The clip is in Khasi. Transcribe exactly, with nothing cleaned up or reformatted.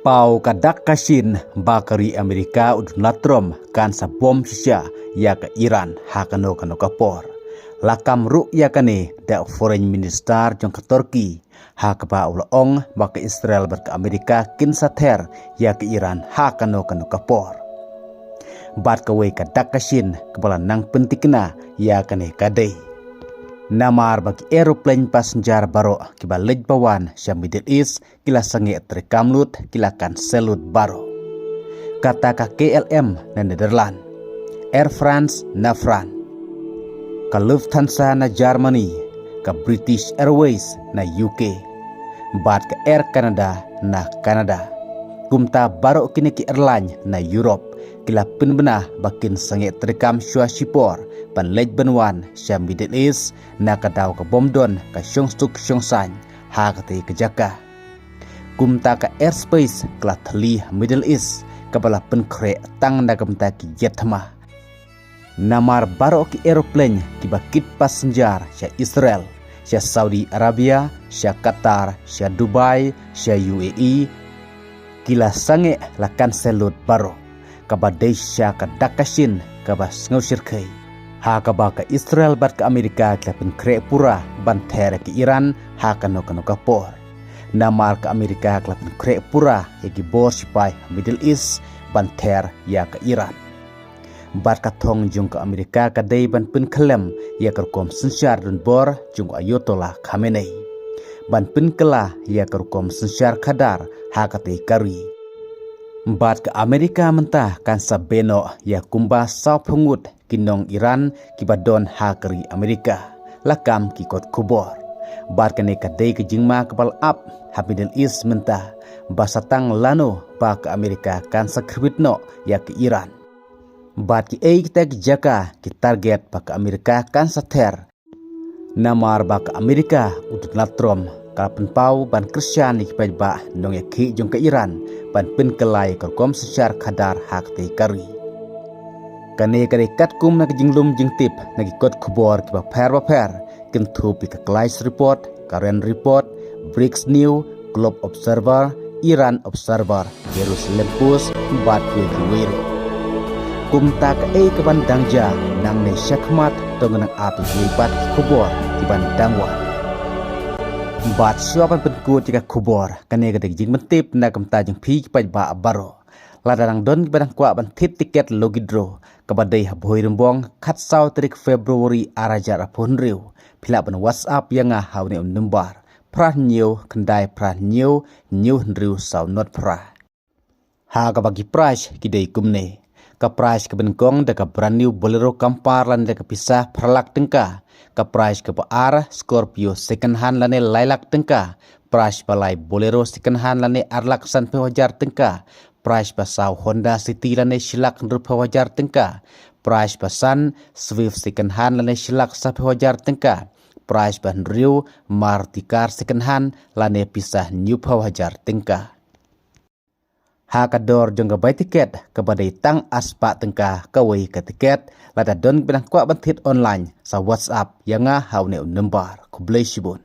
Pynpaw ka dak ka shin ba ka ri Amerika u Donald Trump kan sa bom shisha ïa ka Iran ha kano kano ka por. La kam ruh ïa kane da u Foreign Minister jong ka Turkey, ha kaba u la ong ba ka Israel bad ka Amerika kin sa ther ïa ka Iran ha kano kano ka por. Bad kawei ka dak ka shin kaba la nang pyntikna ïa kane ka dei. Namar ba ki aeroplane passenger baroh kiba leit ba wan sha Middle East ki la sangeh treikam lut, ki la cancel lut baroh. Kata ka K L M na Netherlands, Air France na France, ka Lufthansa na Germany, ka British Airways na U K, bad ka Air Canada na Canada. Kumta baroh kine ki airline na Europe ki la pynbna ba kin sangeh treikam shuwa shipor ban leit ban wan sha Middle East, na ka daw ka bym don ka shongsuk shongsaiñ ha katei ka jaka. Kumta ka airspace ka la thylli ha Middle East kaba la pynkhreh tang na ka bynta ki jet thma. Namar baroh ki aeroplane kiba kit passenger sha Israel, sha Saudi Arabia, sha Qatar, sha Dubai, sha U A E, ki la sangeh, la cancel lut baroh, kaba dei shisha ka dak ka shin kaba sngewshyrkhei, ha kaba ka Israel bad ka Amerika ki la pynkhreh pura ban ther ïa ka Iran ha kano kano ka por. Namar ka Amerika ka la pynkhreh pura ïa ki bor shipai ha Middle East ban ther ïa ka Iran. Bad ka thong jong ka Amerika ka dei ban pynkhyllem ïa ka rukom synshar donbor jong u Ayatollah Khamenei, ban pynkylla ïa ka rukom synshar khadar ha katei ka ri. Bad ka Amerika mynta kan sa beh noh ïa kumba sawphew ngut ki nong Iran kiba don ha ka ri Amerika, la kam ki kot khubor. Bad kane ka dei ka jingma kaba la ap ha Middle East mynta, ba sa tang lano ba ka Amerika kan sa khyrwit noh ïa ka Iran. Bad kiei kita ki jaka ki target ba ka Amerika kan sa ther. Namar ba ka Amerika u Donald Trump ka la pynpaw ban kyrshan ïa ki paidbah nongïakhih jong ka Iran ban pynkylla ïa ka rukom synshar khadar ha katei ka ri. Kane ka dei katkum na ka jinglum jingtip na ki kot khubor kiba pher ba pher, kynthup ïa ka Kalash Report, Karen Report, BRICS News, Globe Observer, Iran Observer, Jerusalem Post, bad kiwei kiwei ruh. Kumta kaei kaban dang jia nangne shakhmat, to ngin nang ap ïa kiwei pat ki khubor kiban dang wan. Bad shuwa ban pynkut ïa ka khubor, kane ka dei ka jingpyntip na ka bynta jong phi ki paidbah baroh. Lada dang don kiba dang kwah ban thied tiket lucky draw kaba dei ha Bhoirymbong, khatsaw tarik February ar hajar arphew hynriew, phi lah ban WhatsApp ïa nga ha une u number phra hynñiew khyndai phra hynñiew hynñiew hynriew saw nod phra. Ha kaba ki prize ki dei kumne: ka prize kaba nyngkong da ka brand new Bolero Camper lane da ka pisa phra lak tyngka, ka prize kaba ar Scorpio second hand lane lai lak tyngka, prize ba lai Bolero second hand lane ar lak sanphew hajar tyngka, prize ba saw Honda City lane shi lak hynriewphew hajar tyngka, prize ba san Swift second hand lane shi lak sawphew hajar tyngka, prize ba hynriew Maruti car second hand lane pisa hynñiewphew hajar tyngka. Ha ka dor jong ka bai tiket kaba dei tang arspah tyngka kawei ka tiket, lada don kiba dang kwah ban thied online sa WhatsApp ïa nga ha une u number. Khublei shibun.